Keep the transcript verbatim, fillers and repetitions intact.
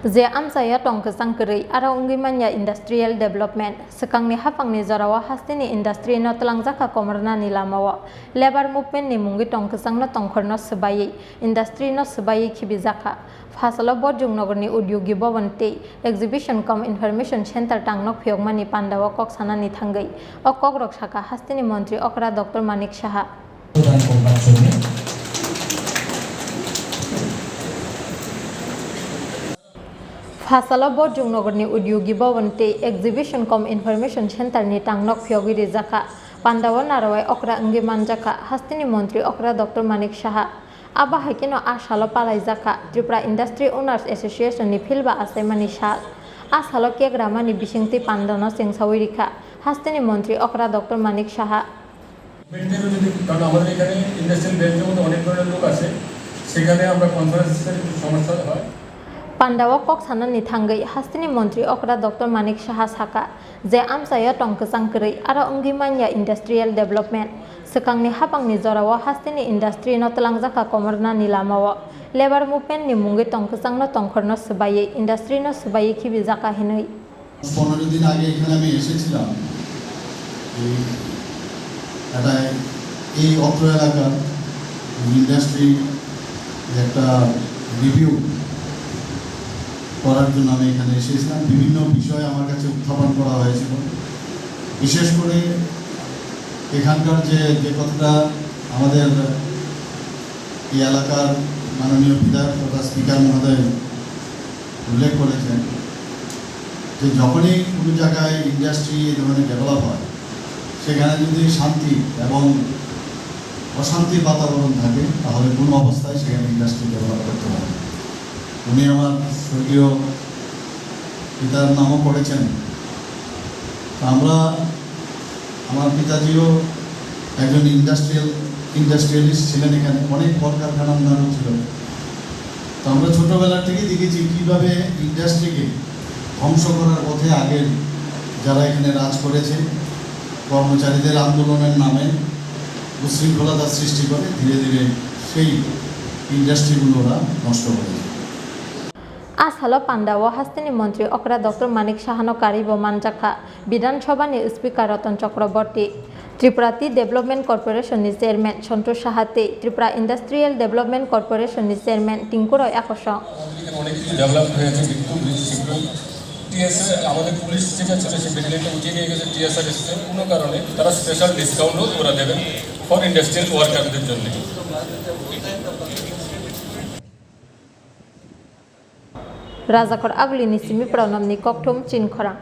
Je amchaio tong kwchang kwrwi, aro wngwi manya industrial development. Swkangni haphangni jorao hasteni industry no twlangjakha komornani lamao. Labour movement ni mungwi tong kwchangno tongkhorno swbaiwi, industry no swbaiwi khibijakha. Phasalo Borjungnogorni Udyogi Bhavan tei Exhibition cum Information Center tangnok phiyokmani pandao kok sanani thangwi o kokrok sakha hasteni montri okra Doctor Manik Saha. প্রদান করবার জন্য। Phasalo Borjungnogorni Udyogi Bhavan tei Exhibition cum Information Center ni tangnok phiyogwi rijakha. Pandao narwai okra wngwi manjakha hasteni montri okra Doctor Manik Saha. Abo hai kheno a salo palaijakha Tripura Industry Owners Association ni philba achaimani sal. A salo kek ramani bisingtwi pandano chengsawi rikha hasteni montri okra Doctor Manik Saha. মেন্টেনও যদি, কারণ আমাদের এখানে ইন্ডাস্ট্রিয়াল বেঞ্চের মধ্যে অনেক ধরনের লোক আছে, সেখানে আমরা কনফারেন্সের একটু সমস্যা হয়। Pandao kok sanani thangwi hasteni montri okra Doctor Manik Saha sakha je amchaio tong kwchang kwrwi aro wngwi manya industrial development. Swkangni haphangni jorao hasteni industry no twlangjakha komornani lamao. Labour movement ni mungwi tong kwchangno tongkhorno swbaiwi industry no swbaiwi khibijakha hinwi. পনেরো দিন আগে এখানে আমি এসেছিলাম, এই একটা, এই অত্র এলাকার ইন্ডাস্ট্রি একটা রিভিউ করার জন্য আমি এখানে এসেছিলাম। বিভিন্ন বিষয় আমার কাছে উত্থাপন করা হয়েছিল, বিশেষ করে এখানকার যে, যে কথাটা আমাদের এই এলাকার মাননীয় বিধায়ক তথা স্পিকার মহোদয় উল্লেখ করেছেন যে যখনই কোনো জায়গায় ইন্ডাস্ট্রি এই ধরনের ডেভেলপ হয়, সেখানে যদি শান্তি এবং অশান্তির বাতাবরণ থাকে, তাহলে কোনো অবস্থায় সেখানে ইন্ডাস্ট্রি ডেভেলপ করতে পারে না। উনি আমার স্বর্গীয় পিতার নামও করেছেন। তো আমরা, আমার পিতাজিও একজন ইন্ডাস্ট্রিয়াল, ইন্ডাস্ট্রিয়ালিস্ট ছিলেন, এখানে অনেক কলকারখানা ওনারও ছিল। তো আমরা ছোটবেলা থেকেই দেখেছি কিভাবে ইন্ডাস্ট্রিকে ধ্বংস করার পথে আগের যারা এখানে রাজ করেছে, কর্মচারীদের আন্দোলনের নামে উশৃঙ্খলতা সৃষ্টি করে ধীরে ধীরে সেই ইন্ডাস্ট্রিগুলো ওরা নষ্ট করে দেয়। A salo pandao hasteni montri okra Doctor Manik Sahano karibo manjakha Bidhan Sabhani Speaker Ratan Chakraborty, Tripura Tea Development Corporation ni Chairman Santosh Saha tei Tripura Industrial Development Corporation ni Chairman Tinku Roy Akosong. আমাদের এখানে অনেক কিছু ডেভেলপ হয়েছে, কিন্তু খুব শীঘ্রই টিএসএ, আমাদের পুলিশ যেটা ছিল, সে ব্যাটালিয়নটা উঠিয়ে নিয়ে গেছে টিএসআর এসেছে কোনো কারণে। তারা স্পেশাল ডিসকাউন্টও ওরা দেবেন ফর ইন্ডাস্ট্রিয়াল ওয়ার্কারদের জন্য। Rajakor Agulini simi Pranamni kokthum chinkhorang.